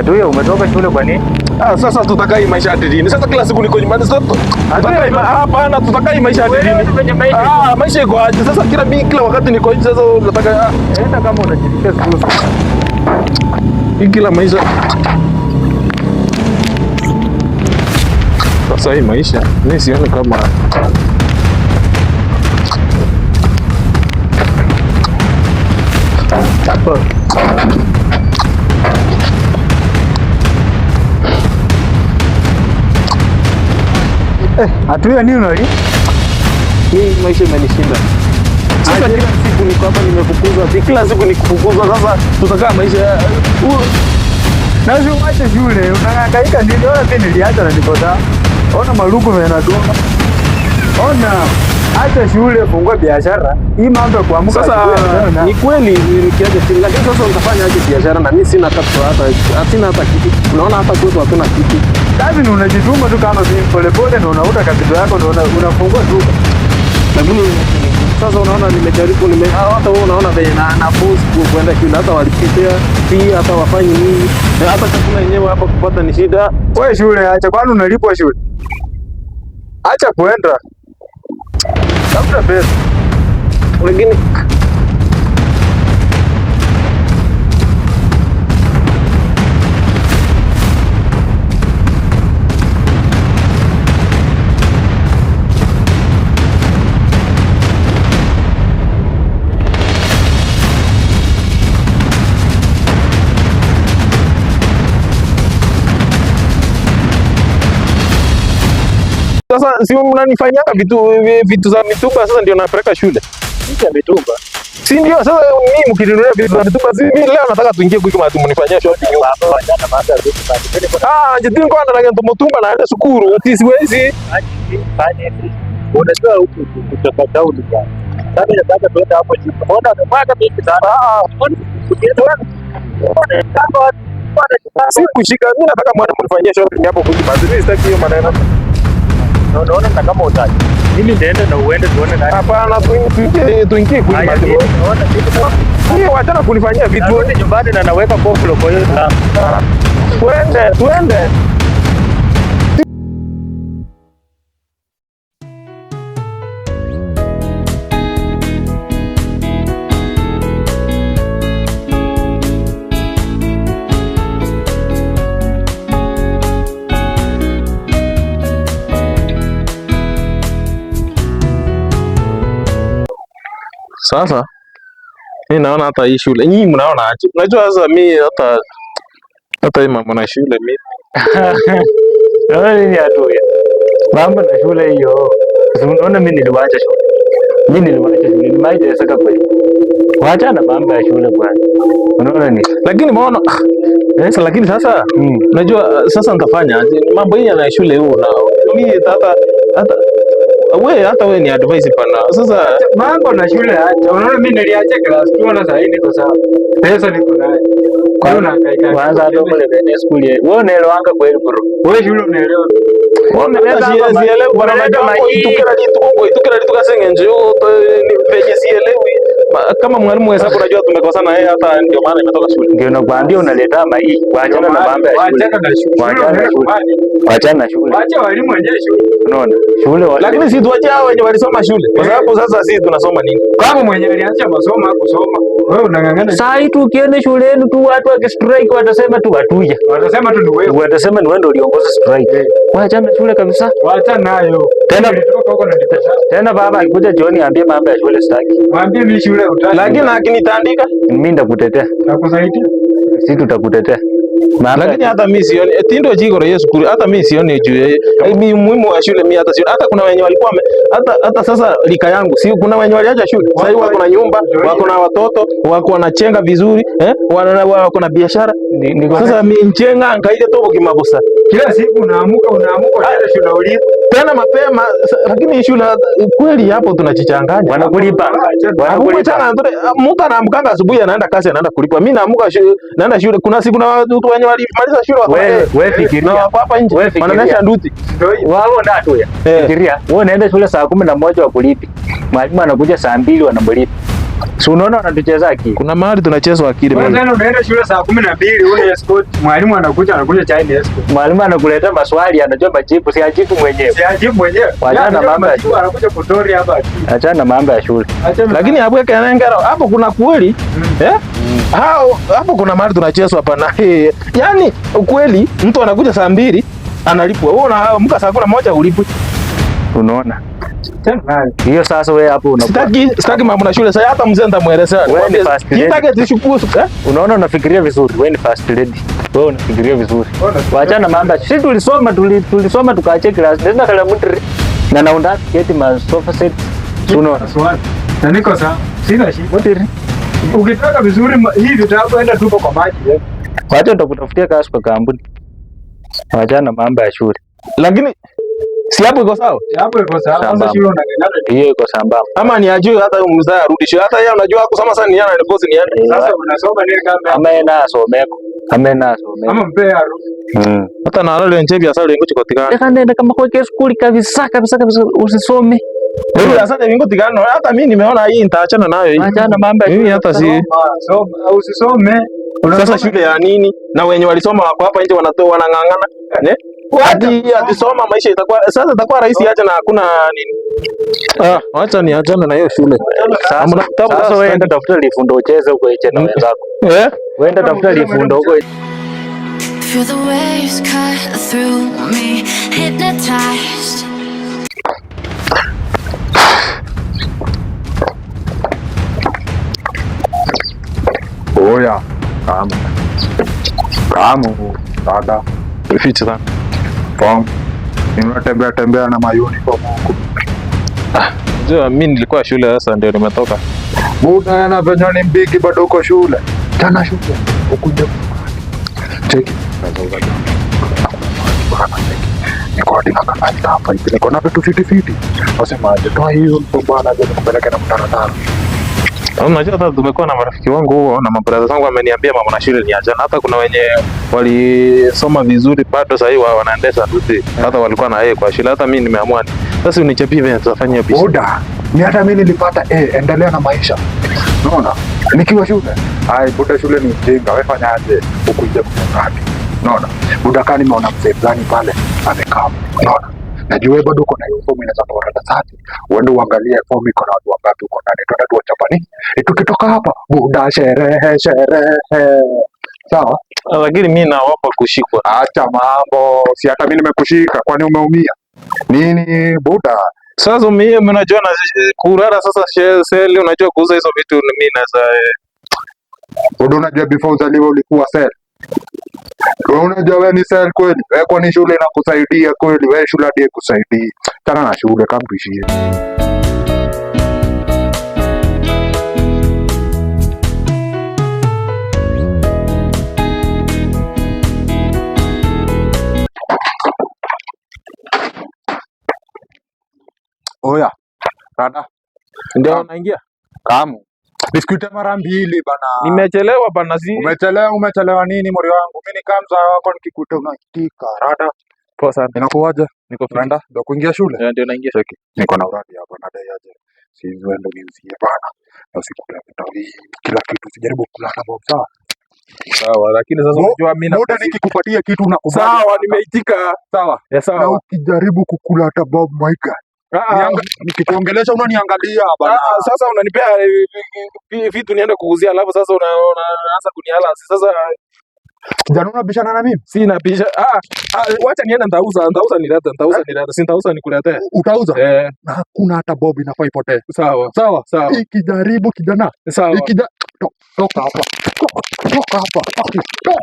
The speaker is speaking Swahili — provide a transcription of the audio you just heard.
Atuye, umetoka shule kwa nini? Ah, sasa tutakaa hii maisha hadi lini? Sasa kila siku niko nyumbani. Sasa tutakaa hapana, tutakaa hii maisha hadi lini? Ah, maisha iko aje? Sasa kila mimi kila wakati niko nje, sasa nataka enda kama unajilipia school. Hii kila maisha. Sasa hii maisha mimi sioni kama Atuye nini unali? Mimi maisha imenishinda. Sasa kila siku niko hapa nimefukuzwa, kila siku nikufukuzwa. Sasa tutakaa maisha na si uache shule, unahangaika nini? Ona mimi niliacha na niko sawa. Ona maluku yanadunga. Ona acha shule, fungua biashara. Hii mambo ya kuamka sasa ni kweli nikiacha shule, lakini sasa nitafanya aje biashara na mimi sina hata sina hata kitu. Unaona hata kwetu hatuna kitu. Kazi ni unajituma tu kama mimi pole pole, na unauta kapito yako na unafungua duka. Lakini sasa unaona nimejaribu hata wewe unaona venye na force kuenda shule, hata walipitia pia hata wafanyi nini, hata chakula yenyewe hapa kupata ni shida. Wewe shule acha, kwani unalipwa shule? Acha kuenda. Tafuta pesa. Lakini sasa si mnanifanyanga vitu za mitumba, sasa ndio napeleka shule. Vitu za mitumba. Si ndio sasa mimi mkininunulia vitu za mitumba, si mimi leo nataka tuingie kwa kama mnifanyia shopping. Ah, je tingo anda na mutumba naenda sukuru, ati siwezi. Unajua huku kutoka town bwana. Sasa nataka tuende hapo chini. Mbona umemwaga mingi sana? Ah. Si kushika, mimi nataka mwana mnifanyie shopping hapo kwa basi. Mimi sitaki hiyo maneno. Unaona na kama utaki. Mimi nitaenda na uende tuone nani. Hapana, tuingie kwa basi. Mimi wachana kunifanyia vitu. Narudi nyumbani na naweka koflo kwa hiyo. Tuende, tuende. Sasa mimi naona hata hii shule nyinyi mnaona aje? Unajua sasa mimi hata hii mambo na shule mimi Naona nini atuya? Mambo na shule hiyo. Unaona mimi niliwacha shule. Mimi niliwacha shule, nimaiteseka kweli. Wacha na mambo ya shule bwana. Unaona nini? Lakini maona sasa, lakini sasa unajua sasa nitafanya aje? Mambo hii ya shule huo na mimi hata wewe ni advice pana. Sasa mambo na shule acha. Unaona mimi niliacha class 2 na sasa niko sawa. Pesa niko nayo. Kwa hiyo unahangaika. Kwanza hata kule kwenye school yetu. Wewe unaelewanga kweli bro? Wewe shule unaelewa. Wewe umeleta hapa sielewi bwana, umeleta mambo itukira litu kasenge njoo venye sielewi. Kama mwalimu wa hesabu unajua tumekosana yeye, hata ndio maana nimetoka shule. Ndio nakwambia unaleta mai. Waachana na mambo ya shule. Waachana na shule. Waachana na shule. Waachana na shule. Waache walimu wenyewe shule. Unaona? Shule Lakini si tuachie hao wenye walisoma shule. Kwa sababu sasa sisi tunasoma nini? Kama mwenye alianza masomo hakusoma, wewe unang'ang'ana. Saa hii tu ukienda shuleni tu watu wakistrike watasema tu watuja. Watasema tu ni wewe. Watasema ni wewe ndio uliongoza strike. Waachana na shule kabisa. Waachana nayo. Tena ulitoka huko na ndipo sasa. Tena baba akikuja jioni ambie mambo ya shule sitaki. Mwambie mimi shule utaki. Lakini akinitandika mimi nitakutetea. Nakusaidia. Sisi tutakutetea. Lakini hata mimi sioni tindo jiko Yesu kuri, hata mimi sioni juu mimi muhimu wa shule mimi hata sioni. Hata kuna wenye walikuwa hata sasa lika yangu si kuna wenye waliacha shule. Sasa hivi wako na nyumba, wako na watoto, wako wanachenga vizuri, wako na biashara. Sasa mimi nchenga nkaile tobo kimabusa. Kila siku unaamuka unaenda shule ulipo. Tena mapema, lakini shule kweli hapo tunachichanganya. Wanakulipa. Wanakulipa. Mtu anaamkanga asubuhi anaenda kazi anaenda kulipwa. Mimi naamuka naenda shule. Kuna siku na watu wenye walimaliza shule wako wewe fikiria. Na wako hapa nje. Wanaonyesha nduti. Wao ndio tu ya. Fikiria. Wewe unaenda shule saa 11 wakulipi. Mwalimu anakuja saa 2 wanamlipa. Si unaona wanatucheza akili. Kuna mahali tunachezwa akili Wewe bwana. tena unaenda shule saa 12 una escort, mwalimu anakuja anakunywa chai na escort. Mwalimu anakuletea maswali, anajua majibu, si ajibu mwenyewe. Si ajibu mwenyewe. Wachana Yeye mambo ya majibu, shule. anakuja kutori hapa. Achana na mambo ya shule. Achana. Lakini hapo kenengero hapo kuna kweli eh? Hao hapo kuna mahali tunachezwa hapana. Yaani ukweli mtu anakuja saa 2 analipwa. Wewe unaamka saa 11 ulipwi. Unaona? Tena nayo. Hiyo sasa wewe hapo unakuwa Sitaki mambo na shule. Sasa hata mzee nitamuelezea. Wewe ni first lady. Nitake tishukuru eh? Unaona unafikiria vizuri, wewe ni first lady. Wewe unafikiria vizuri. Wachana mambo. ya- Sisi tulisoma tulisoma tukaache class. Ndio kala mutri. Na naunda keti ma sofa set. Unaona? Swali. Na niko sawa. Sina shida. Mutri. Ukitaka vizuri hii vitabu enda tupo kwa maji. Wacha nitakutafutia kazi kwa kampuni. Wachana mambo ya shule. Lakini si hapo iko sawa? Hapo iko sawa. Sasa Sambamba. shule unang'ang'ana. Hiyo iko sambamba. Ama ni ajue hata huyu mzee arudi shule. Hata yeye unajua kusoma sana ni yeye ananikosi ni yeye. Sasa unasoma nini kama Ama yeye na asomeko. Ama yeye na asomeko. ama mpe harusi. Hata na leo nje biashara lengo chikotikana. Leka nenda kama kwa skuli kabisa kabisa kabisa usisome. Wewe asante vingo tikano. Hata mimi nimeona hii nitaachana nayo hii. Wachana mambo ya Mimi shule. hata si Soma, usisome. sasa shule ya nini? Na wenye walisoma wako hapa nje wanatoa wanang'ang'ana. Ne? Hadi atisoma maisha itakuwa sasa itakuwa rahisi acha na hakuna nini. Ah, wacha ni achana na hiyo shule. Sasa Hamna kitabu sasa sasa wewe enda tafuta lifundo ucheze huko iche na wenzako. Eh? Wewe enda tafuta lifundo huko. Feel the waves cut through me, hypnotized. Oya, kamu. Kamu, dada. Fiti sana. Form. Unatembea tembea na mayuniform huku. Unajua mimi nilikuwa shule sasa ndio nimetoka. Buda na venye ni mbigi bado uko shule. Tena shule. Ukuja. Cheki. Nazauza jana. Bana cheki. Niko hadi na kanali hapa hivi. Niko na vitu fiti fiti. Wasemaje? Toa hiyo bana je nikupeleke na mtaratara. Unajua hata tumekuwa na marafiki wangu huo na mabrother zangu wameniambia mambo na shule ni achana. Hata kuna wenye walisoma vizuri bado sasa hivi wanaendesha nduthi. Hata walikuwa na yeye kwa shule. Hata mimi nimeamua ni. Sasa unichapie venye tutafanya hiyo biashara. Buda, ni hata mimi nilipata endelea na maisha. Unaona? Nikiwa shule, ai buda shule ni ujinga, wewe fanya aje ukuja kufanya. Unaona? Buda kani nimeona mzee fulani pale amekaa. Unaona? Najua wewe bado uko na hiyo fomu inaweza kuwa rada safi. Uende uangalie fomu iko na watu wangapi uko ndani. Twende tuwachapani. Tukitoka hapa buda sherehe sherehe. Sawa? Lakini mimi naogopa kushikwa. Acha mambo, si hata mimi nimekushika, kwani umeumia? Nini buda? Sasa mimi unajua na kurara sasa seli unajua kuuza hizo vitu mimi naweza Buda, unajua before uzaliwe ulikuwa sel. Wewe unajua wewe ni sel kweli? Wewe kwani shule inakusaidia kweli? Wewe shule hadi ikusaidii. Chana na shule kama tuishie. Oya, dada, ndio naingia. kamu. Nisikuite mara mbili bana. Nimechelewa bana si. Umechelewa, umechelewa nini mori wangu? Mimi ni kama mzaa wako nikikuita unaitika. Rada, Poa sana. inakuwaje? Niko fiti. Unaenda ndio kuingia shule? Eh, Ndio naingia. Cheki, niko na uradi hapa nadai aje. Si uende uniuzie bana. Na usikule mtawi kila kitu, usijaribu kulala bob, sawa? Sawa, lakini sasa unajua mimi na Muda nikikupatia kitu unakubali. Sawa, nimeitika. Sawa. Ya Na sawa. ukijaribu kukula hata bob my God. Nikikuongelesha unaniangalia bana. Sasa unanipea vitu niende kuuzia alafu sasa unaanza kunihala. Sasa Kijana unabishana na mimi? sina pisha. Wacha niende nitauza nilete, nitauza nilete. Si nitauza nikuletee. Utauza? Eh, Na hakuna hata bob inafaa ipotee. sawa. Sawa? Sawa. Ikijaribu kijana, Sawa. ikija toka hapa. Toka hapa. Toka.